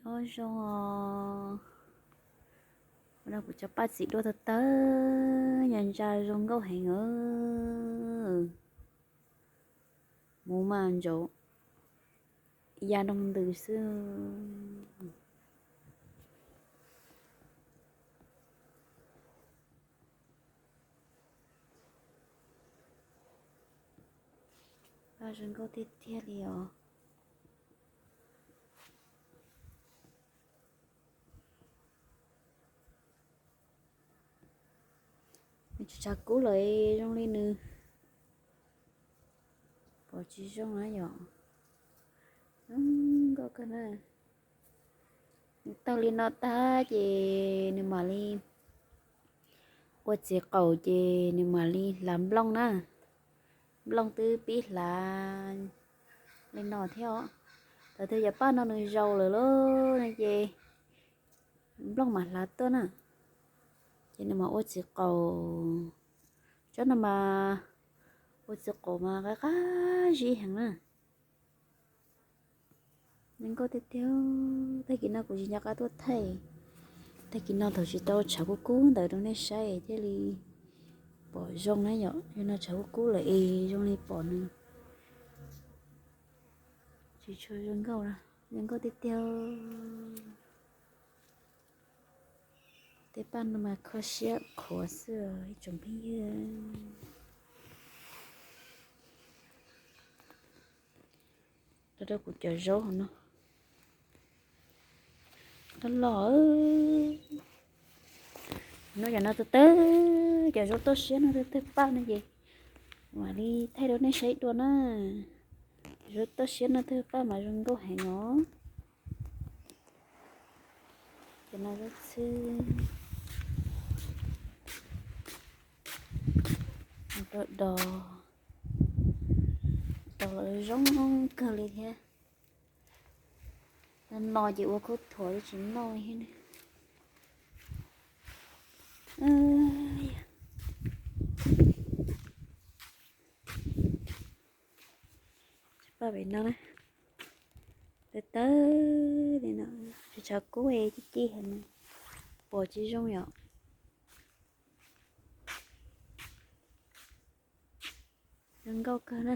Ob zoo os. Ua no kuv cov paj txiv dua tawg tawg, ntsa ntsa zoo nkauj heev os. Mus mas ntsaum ya nroo ntws xwb. Paj zoo nkauj tiag tiag li os. Nws tsis tshav kub lawm, zoo li nws pom tsis zoo na yom. Zoo nkauj kawg na. Nws taug li no tag ces nws mam li ua txiv qaum ces nws mam li hlav nplooj na. Nplooj twb pib hlav li no thiab os. Thaum twg yog paj no nws zaus lawm lauj no ces nplooj mam hlav tuaj na. Ces nws mam ua txiv qaum. Tsob no mas ua txiv qaum mas qab qab zib heev na. Zoo nkauj tiag tiag. Tag kis no kuv tsis nco qab tuaj thaij. Tag kis no thaum tsis tau tshav kub kub ntawd rau nej saib thiaj li pom zoo na yom. Yog no tshav kub kub lawm es zoo li pom nws tsis tshua zoo nkauj na. Zoo nkauj tiag tiag. Tej paj no mas kho siab qhuav xwb ib tsoom phooj ywg. Rau rau kuv cov zaub hauv no. Loj loj. No cov no tawg tawg, cov zaub toj siab no tawg tawg paj no ces mam li thaij rau nej saib dua na. Zaub toj siab no tawg paj mas zoo nkauj heev os. Ces no zaub txhwb, rau dos, dos los zoo kawg li thiab. No ces ua khaub thuas tsis noj thiab. Paj pem no na, tawg tawg li no, tshav kub ci ci heev, pom tsis zoo yom. Zoo nkauj kawg na.